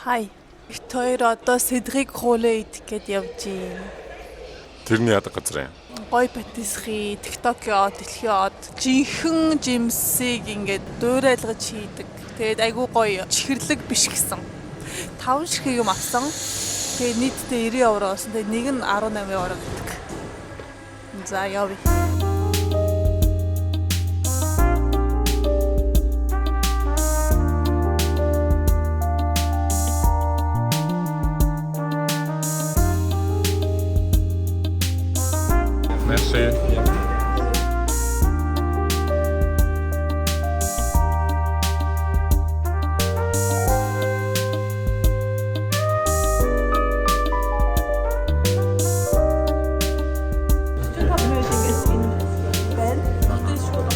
Хай. Бид хоёр одоо Cédric Grolet идэх гээд явж байна. Тэрний яадаг газар юм. Гоё pâtisserie, TikTok-ийн од, дэлхийн од, жинхэнэ жимсийг ингээд дуурайлгаж хийдэг. Тэгээд айгүй гоё чихэрлэг биш гэсэн. 5 ширхэг юм авсан. Тэгээд нийтдээ 90 евро болсон. Тэгээд нэг нь 18 евро гэдэг. За явъя. Merci. Байна. Гэтэ шууд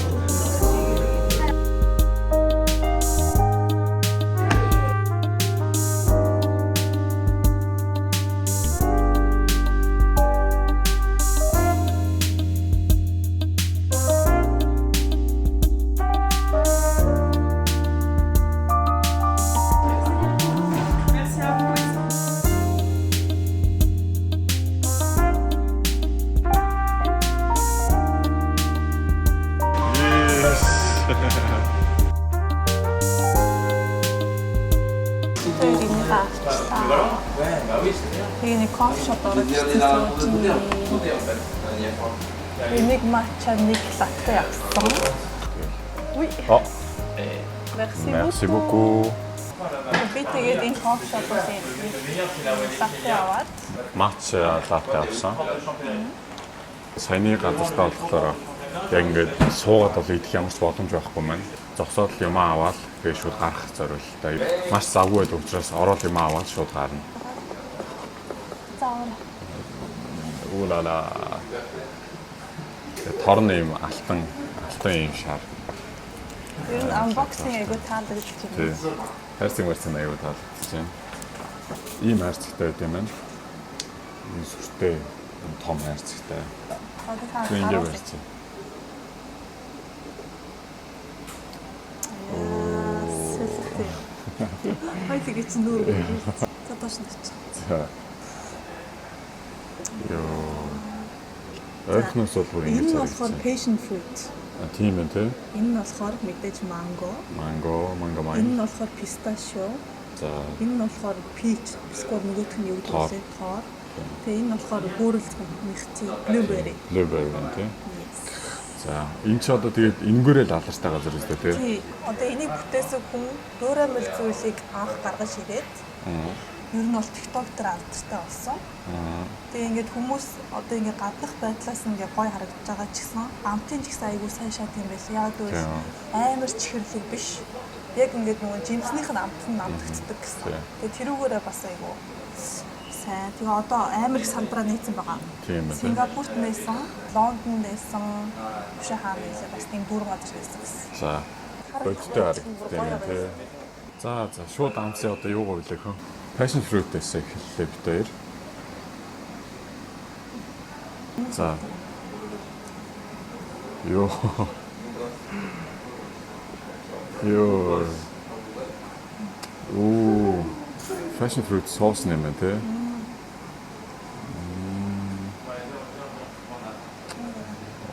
Yes. хоёр энийг авчлаа. Тэгээ нэг coffee shop ороод ирсэн. Нэг матча, нэг латте авсан. Oui. Oh, Merci merci beaucoup. Би тэгээд энэ coffee shop-оос латте аваад Матча латте авсан. Саяны газартаа болохоор яг ингээд суугаад бол идэх ямар ч боломж байхгүй маань. Зогсоод л юм аваад тэгээ шууд гарах зориултаа. Маш завгүй байдаг учраас ороод юм аваад шууд гарна. заавал Уулала. Тэгээ торн юм алтан алтан юм шар. ер нь unboxing айгу таалагдчих юм. Тий. Хайрцаг марцаг аюу таалагдчихэв. Ийм хайрцагтай байт юм байна. Ийм сүртэй, ийм том хайрцагтай. Одоо та Тэг ингэ харуулъя. барьчих. Сэлтэй. Хай тэгээ чи нүүр өгөх. За доош нь очив. За. Йоо. Ойрхоноос бол бүр Энэ ингэж нь болохоор харагдсан. passion fruit. А, тийм ээ тий. Энэ нь болохоор мэдээж манго. Манго, манго Энэ майн. нь болохоор pistachio. За. Энэ нь болохоор peach. Эсвэл нөгөөх нь юу гэдэг Тоор. вэ? Тоор. Тэгээ энэ нь болохоор бөөрөлцгөн мехци blueberry. Blueberry байна тий. Yes. За, энэ ч одоо тэгээд энгээрээ л алдартай газар үстэй тий. Тий. Одоо энийг бүтээсэн хүн дуураймал зүйлийг анх гаргаж ирээд ер нь бол TikTok дээр алдартай болсон. Тэгээ ингээд хүмүүс одоо ингээд гаднах байдлаас ингээд гоё харагдаж байгаа ч гэсэн амтын ч гэсэн айгүй сайн шат юм байл. Яг гэвэл Тийм. амар чихэрлэг биш. Яг ингээд нөгөө жимснийх нь амт нь амтагддаг гэсэн. Тийм. Тэгээ тэрүүгээрээ бас айгүй сайн. Тэгээ одоо амар их салбараа нээсэн байгаа. Тийм ээ. Сингапурт нээсэн, Лондонд нээсэн, Бишээ хаана нээсэн бас тийм дөрвөн газар нээсэн гэсэн. За. Бодтой харагддаг юм тий. За, за шууд амсаа одоо юу говлэх хөө? Passion fruit-ээс эхэллээ бид хоёр. За. Йоо. Йоо. Оо. Passion fruit sauce нэмэ тий.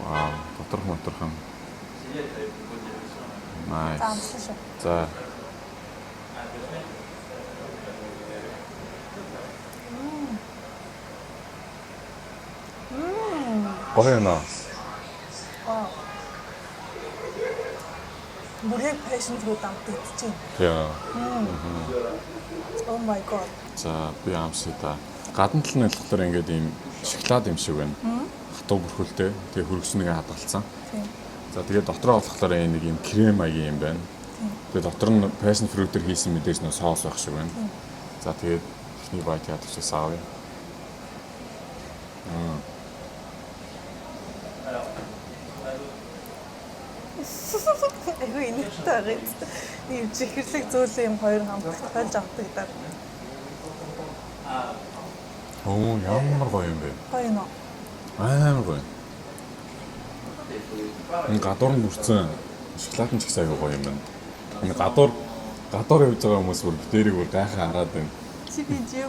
Вау, доторх моторхон. За Nice. амслаа шүү. За. Гоё юм аа. Бүр яг passion fruit амтагдчихэв. Тийм. Oh my god. За би амсъя та. Гадна тал нь болохоор ингээд ийм шоколад юм шиг байна. Хатуу бүрхүүлтэй. Тэгээ хөргөснийг хадгалсан. Тийм. За тэгээ дотроо болохоор энэ нэг ийм крем маягийн юм байна. Тэгээ дотор нь passion fruit-ээр хийсэн мэдээж нөө соус байх шиг байна. За тэгээд эхний байт яадаг ч авъя. Айгүй инээдтэй байгаа юм. Ийм чихэрлэг зөөлөн юм хоёр хамтдах болж амтагдаад. Оо ямар гоё юм бэ? Гоё юм уу? Амар гоё. Энэ гадуур нь бүрдсэн шоколад нь ч гэсэн аягүй гоё юм байна. Энэ гадуур Гадуур явж байгаа хүмүүс бүр битэрийг бүр гайхаа хараад байна. Чи би жив.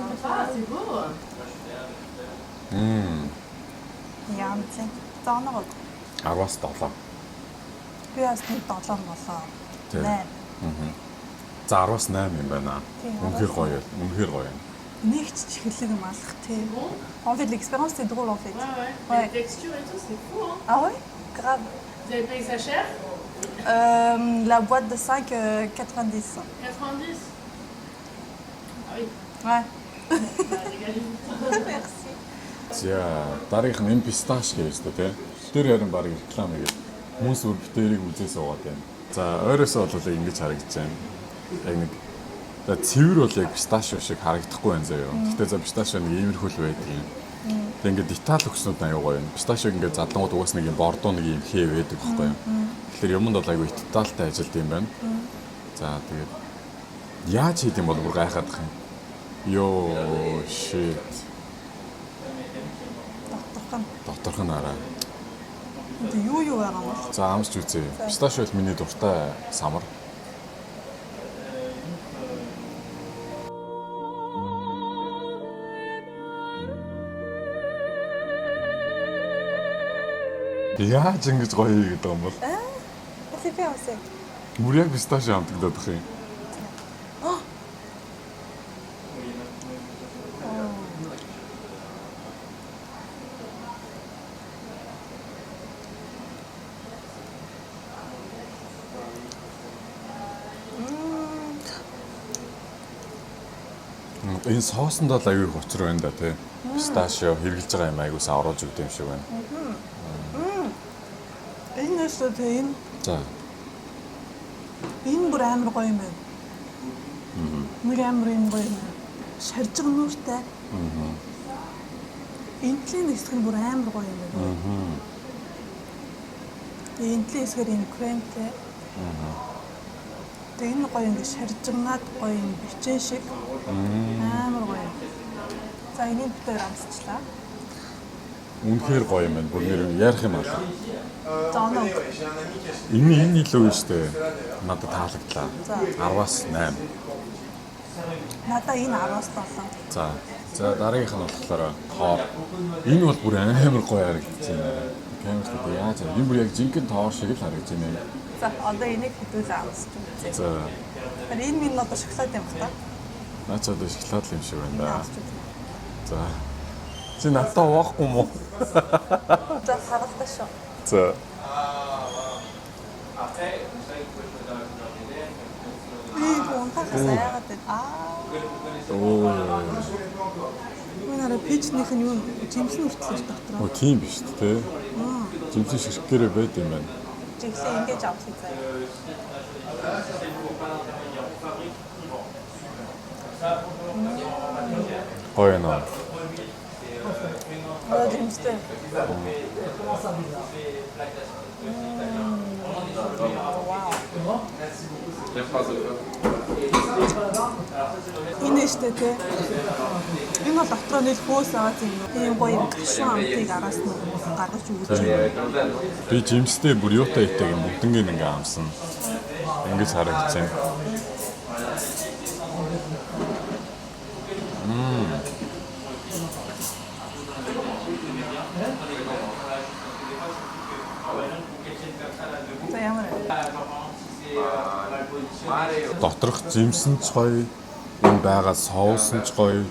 Ямцэн. За оноо. 10-аас 7. Би бас нэг 7 болоо. Тийм. 8. За 10-аас 8 юм байна. Тийм, Үнэхээр гоё. Үнэхээр гоё. Нэг ч чихэрлэг юм алах тийм. En fait, l'expérience c'est drôle en fait. Ouais, ouais. Ouais. La texture et tout, c'est fou, hein. Ah ouais? Grave. Vous avez payé ça cher? La boîte de 5, 90. 90. Ah oui, Ouais. bah, régalez-vous. Merci. За дараагийнх нь энэ pistachio гэж үү те. Тэр харин баг реклам хийгээд хүмүүс бүр битэрийг үзээ суугаад байна. За ойроосоо бол яг ингэж харагдаж байна. Яг нэг за цэвэр бол яг pistachio шиг харагдахгүй байна заяа. Гэхдээ за pistachio нэг иймэрхүү л байдаг юм. Тэг ингээд деталь өгснүүд аюу гоё юм. Pistachio ингээд задлангууд угаас нэг юм бордоо нэг юм хээ байдаг байхгүй юу. Тэгэхээр юмд бол аюу детальтай ажилт юм байна. За тэгээд яаж хийд юм бол бүр гайхаад их юм. Йоо shit. Доторх нь. Доторх нь арай. Энд юу юу байгаа юм бол? За амсч үзье. Pistachio бол миний дуртай самар. Яаж ингэж гоё хийгээд байгаа юм бол? C'est fait aussi. Бүр яг pistachio амтагдаад байх юм. Энэ соосонд бол аюу их учир байна да тий. Pistachio хэрглэж байгаа юм аягүй сайн оруулж өгд юм шиг байна. Энэ нэсээ тэ энэ За. энэ бүр амар гоё юм байна. Нэг амар юм гоё юм. Шаржиг нүүртэй. Энтлийн хэсэг нь бүр амар гоё юм байна. Тэгээ энтлийн хэсгээр энэ кремтэй. Тэгээ энэ гоё ингэ шаржигнаад гоё юм бичээ шиг. Амар гоё. За энийг битээр амсчлаа. Үнэхээр гоё юм байна. Бүр нэр ярих юм аа. За оноо. Энэ энэ илүү юм штэ. Надад таалагдлаа. За. 10-аас 8. Надаа энэ 10-аас 7. За. За дараагийнх нь болохоор тоор. Энэ бол бүр амар гоё харагдаж байна. Камерт одоо яаж вэ? Энэ бүр яг жинхэнэ тоор шиг л харагдаж байна. За одоо энийг хэдүүлээ амсч үзье. За. Тэгэхээр энэ минь одоо шоколад юм ба та. Наа чи одоо шоколад л юм шиг байна да. Амсч үзье. За. Чи надад уухгүй юм уу? За харалтай шүү. За. Би унтахаас яагаад вэ? Аа. Оо. Энэ арай пичнийх нь юу жимсэн хүртэл дотор. Оо тийм биш үү те. Жимсэн ширхгээрээ байд юм байна. Жиглээ ингэж авах заяа. Гоё нөө. Аа жимстэй. Энэ штэ те. Энэ бол дотроо нэл хөөс аваад юм. Тийм гоё юм гашуун амтыг араас нь гаргаж өгч байна. Би жимстэй бүр юутай итэйг юм бүгднийг ингээ амсна. Ингэж харагдаж байна. За ямар вэ? Доторх жимсэн ч гоё, энэ байгаа соус нь ч гоё.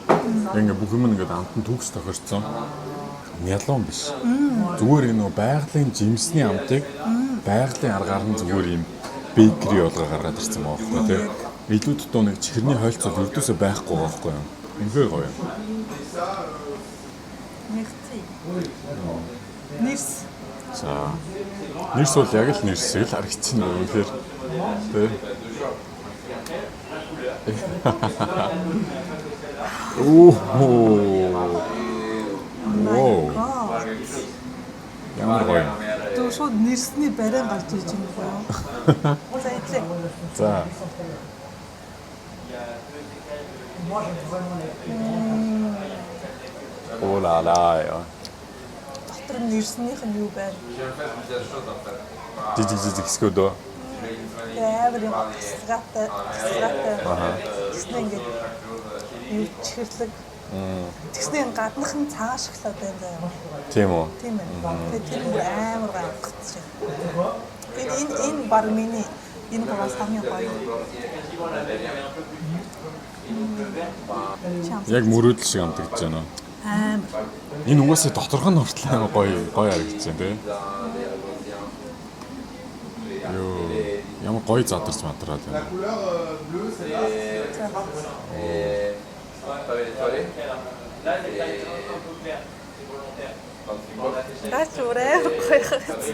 Ингээ бүх юм ингээд амт нь төгс тохирцсон. Нялуун биш. Зүгээр энэ нөө байгалийн жимсний амтыг байгалийн аргаар нь зүгээр юм бейкери болгоо гаргаад ирсэн байгаа байхгүй тий. Илүү дутуу нэг чихэрний хойлцол өрдөөсөө байхгүй байгаа байхгүй юу? Үнэхээр гоё юм. Merci. Нэрс. За. Нэрс бол яг л нэрс л харагдчихна үнэхээр. Тэ. Оо. Воу. God. Ямар гоё. Зөв шууд нэрсний бариан гарч ирж байна уу? За идлээ. За. Оо ла ла яа. Дотор нь нэрснийх нь юу байна? Жижиг жижиг хэсгүүд үү? Тэгээ амар юм тасалгаатай, тасалгаатай. Тэгснэ ингээд юу чихэрлэг. Тэгснэ гаднах нь цагаан шоколад байна заяа. Тийм үү? Тийм ээ. Тэгээ тэр бүр амар гоё амтгах. Энэ энэ энэ баг миний энэ гураас хамгийн гоё. Яг мөрөөдөл шиг амтагдаж байна. Амар. Энэ угаасаа доторх нь хүртэл амар гоё гоё харагдаж байна тий. Йоо, ямар гоё задарч мадраад байна. Наач бүр амар гоё харагдаж.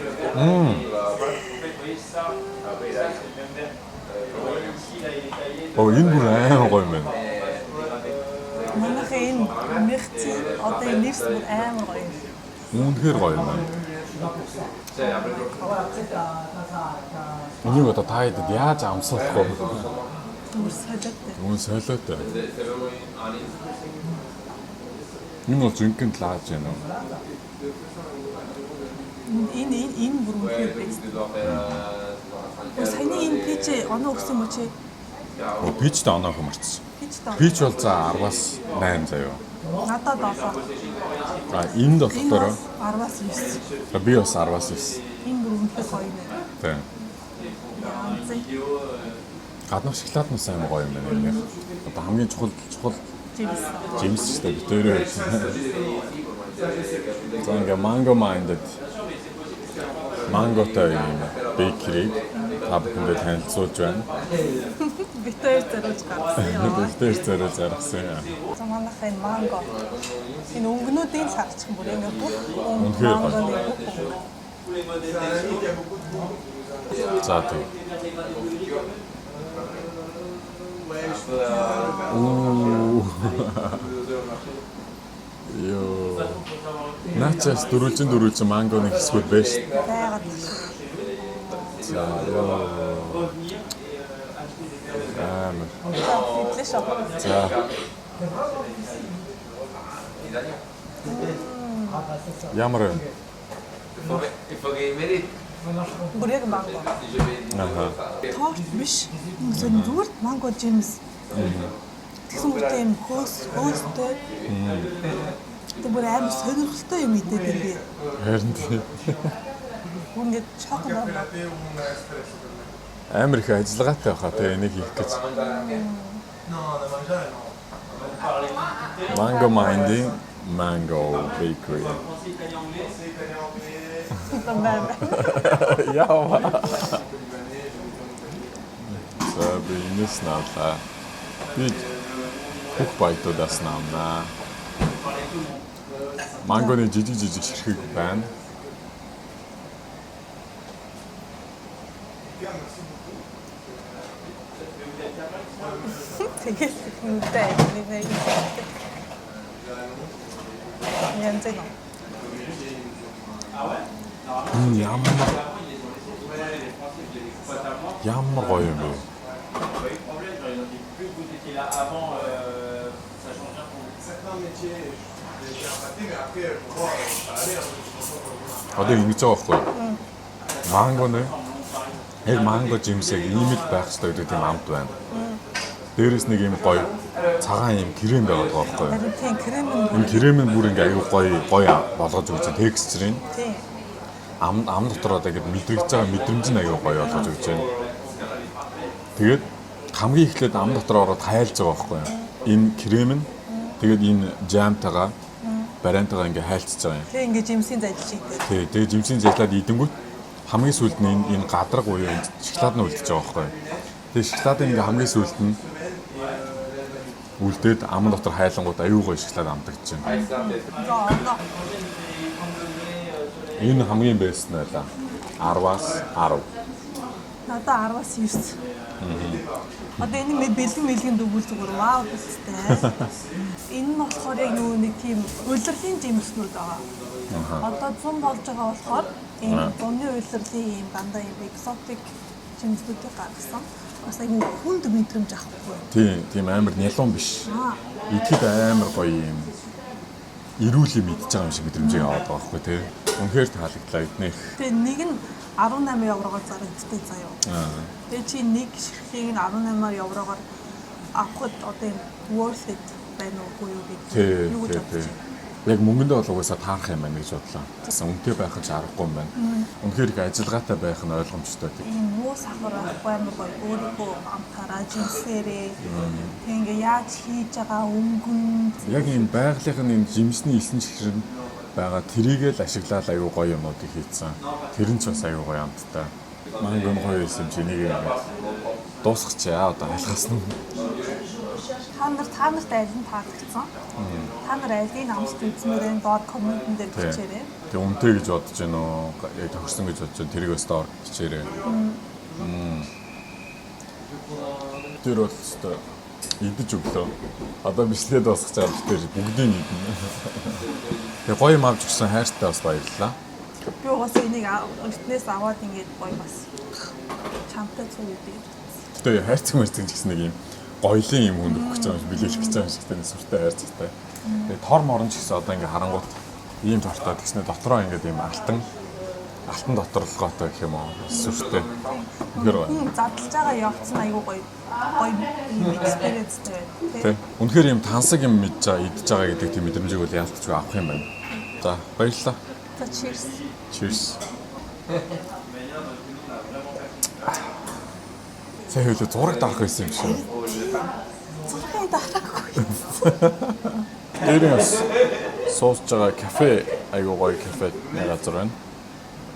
Оо, энэ бүр амар гоё юм байна. Манайх энэ мехци одоо энэ нэрс бүр амар гоё юм. Үнэхээр гоё юм байна. Энийг одоо та хэдэд яаж амсуулах вэ? Бүр солиотой. Үн солиотой. Энэ бол жинхэнэ лааж байна уу? Энэ энэ энэ бүр үнэхээр best. Саяны энэ peach оноо өгсөн юм уу чи? Оо, peach тэй оноо хэмэрсэн. Peach тоо. Peach бол за 10-аас 8 заяа. Надад 7. А энд Энэ болохоор бас 10-аас 9. би бас 10-аас 9. Энэ бүр үнэхээр гоё юм байна. Тийм. Янзын Гаднах шоколад нь сайн гоё юм байна энэ. Одоо хамгийн чухал чухал жимс. жимс шүү дээ битээрээ. За ингээ Mango Minded манготой юм bakery та бүхэндээ танилцуулж байна. Бид хоёр зориулж гаргасан юм. Битээр зориулж гаргасан юм. За манайх энэ манго. Энэ өнгөнүүдийн л харчих бүр ингээ бүх өнгө Үнэхээр гоё. мангоны бүх өнгө. За тийм. Оо. Йоо. Наачаас дөрвөлжин дөрвөлжин мангоны хэсгүүд байж шүү. Байгаад За ёо. Амар. За идлээ шоо. За. Ямар вэ? Бүр яг манго. Аха. Торт биш. Зөв зүгээр манго жимс. Тэгсэн мөртөө юм хөөс хөөстэй. Тэг бүр амар сонирхолтой юм идэт юм би. Харин тийм. Бүр ингээд чокон орно. Амар их ажиллагаатай байхаа тэ энийг хийх гэж. Mango Mind-ийн Mango Bakery. Яа. За би энэс наалаа. Би бүх баятуудаас наамнаа. Мангоны жижиг жижиг ширхэг байна. Тэгэл хүнтэй нэг нэг. Янз бүр. Ямар ямар гоё юм бэ? Одоо ингэж байгаа байхгүй юу? Манго нэ яг манго жимсэг ийм л байх хэрэгтэй гэдэг тийм амт байна. Дээрээс нэг юм гоё цагаан юм крем байгаад байгаа байхгүй юу? Харин тийм крем нь Энэ крем нь бүр ингээ аюу гоё гоё болгож өгч байна. Texture ийг тийм. ам ам дотор одоо ингэ мэдрэгдэж байгаа мэдрэмж нь аюу гоё болгож өгч байна. Тэгээд хамгийн эхлээд ам дотор ороод хайлж байгаа байхгүй юу? Энэ крем нь тэгээд энэ jam тайгаа бариантайгаа ингээ хайлцж байгаа юм. Тэгээ ингээ жимсийн задил шийдээ. Тий, тэгээд жимсийн зажлаад идэнгүүт хамгийн сүүлд нь энэ энэ гадраг буюу энэ шоколад нь үлдэж байгаа байхгүй юу? Тэгээд шоколадыг ингээ хамгийн сүүлд нь үлдээд аман дотор хайлангууд аюу гоё шоколад амтагдаж байна. За оноо. Энэ хамгийн best нь байлаа. 10-аас 10. Надад 10-аас 9. Одоо энэ мэ бэлэн мэлгэн дөвөл зүгээр вау гэстэй. Энэ нь болохоор яг юу нэг тийм улирлын жимснүүд байгаа. Одоо 100 болж байгаа болохоор энэ зуны улирлын ийм дандаа ийм exotic жимснүүдийг гаргасан. Бас айгүй хүнд мэдрэмж авахгүй. Тийм, тийм амар нялуун биш. Идэхэд амар гоё юм. Эрүүл юм идэж байгаа юм шиг мэдрэмжийг аваад байгаа байхгүй тий. Үнэхээр таалагдлаа эднийх. Тэгээ нэг нь 18 еврогоор зарагддаг заяа. Тэгээ чи нэг ширхгийг нь 18 еврогоор авахд одоо юм worth it байна уугүй юу гэдэг юу гэж бодож байна? Яг мөнгөндөө бол угаасаа таарах юм байна гэж бодлоо. Тэгсэн үнэтэй байх нь ч аргагүй юм байна. Үнэхээр их ажиллагаатай байх нь ойлгомжтой. Ийм муу сахар байхгүй амар гоё өөрийнхөө амтаараа жимсээрээ тэг ингээ яаж хийж байгаа өнгөн Яг ийм байгалийнхын энэ жимсний элсэн чихэр нь байгаа тэрийг л ашиглаад аюу гоё юмнуудыг хийцэн. Тэр нь ч бас аюу гоё амттай. Манай гон гоё байсан юм чи энийг ингээд дуусгачихъя одоо айлгаас нь. Та нарт аль нь таалагдсан? Та нар алийг амсч үзмээр энэ доор комментэн дээр бичээрэй. Тэг үнэтэй гэж бодож байна уу? Яг тохирсон гэж бодож байна. Тэрийг бас доор бичээрэй. Тэр бол өстой идэж өглөө. Одоо бичлэгээ дуусгах чам тэр бүгдийг идэнэ. Тэг гоё юм авч өгсөн хайртай бас баярлалаа. Би угаасаа энийг эртнээс аваад ингээд гоё бас чамтай цуу идэв. Гэтэ хайрцаг мэрцэг ч гэсэн нэг юм гоёлын юм хүнд өгөх гэж байгаа юм шиг бэлэглэх гэж байгаа юм шиг тэ сүртэй хайрцагтай. Тэгээ тор морон ч гэсэн одоо ингээ харангуут ийм тортой тэгснэ дотроо ингээд ийм алтан доторлогоотой гэх юм уу сүртэй. Үнэхээр гоё. Задлж байгаа явц нь айгүй гоё гоё experience-тэй байна. Тэ. Үнэхээр ийм тансаг юм мэдж байгаа, идж байгаа гэдэг тийм мэдрэмжийг бол яалтчгүй авах юм байна. За баярлалаа. За cheers. Cheers. Сая хөлөө зураг дарах байсан юм шиг. Зургийг дараагүй. Дээр нь бас суусж байгаа кафе айгуу гоё кафе газар байна.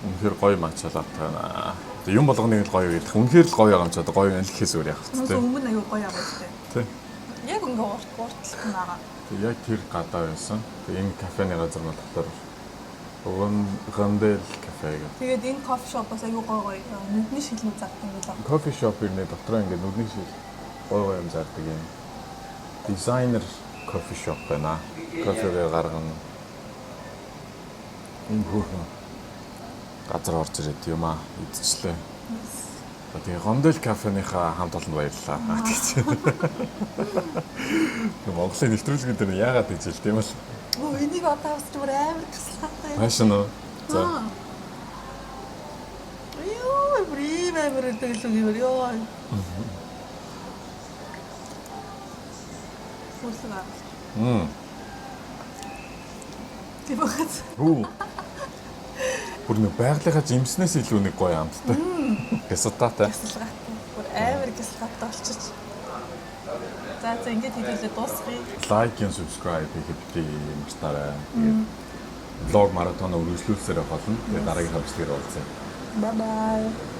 Үнэхээр гоё матча латте байна. Тэг юм болгоныг л гоё гэдэг. Үнэхээр л гоё байгаа юм чи одоо гоё юм л гэхээс өөр яах вэ? Өмнө айгуу гоё байгаа шүү дээ. Тэ. Яг ингээ урт уртлах нь байгаа. Тэг яг тэр гадаа байсан. Тэг энэ кафены газар нь болохоор Гондел кафе гэх. Тэгээд энэ кофе шоп бас айгуу гоё гоё нүдний шилнүүд зардаг юм байна. Кофе шоп ирнэ дотроо ингээ нүдний шил гоё гоё юм зардаг юм. Дизайнер кофе шоп байна. Кофегээ гаргана. Энэ хөөрхөн газар орж ирээд юм аа идчихлээ. Тэгээ Гондел кафеныхаа хамт олонд баярлалаа. Тэг Монголын нэвтрүүлгэн дээр яагаад гэж хэл тийм л. Өө энийг одоо авч бүр амар тасалгаатай. Фэшн үү? За. Йоо, бүр ийм амар өгдөг л юм ёо. Хүлэг аа. Тийм багц. Хүү. Бүр нэг байгалийнхаа жимснээс илүү нэг гоё амттай. Гясатаатай. Гясалгаатай. Бүр амар гясалгаатай болчих. За за ингэж хэдүүлээ дуусгая. Like and subscribe хийхэд бити мартаарай. Тэгээд влог маратон үргэлжлүүлсээр байх болно. Тэгээд дараагийнхаа бичлэгээр уулзъя. Bye bye.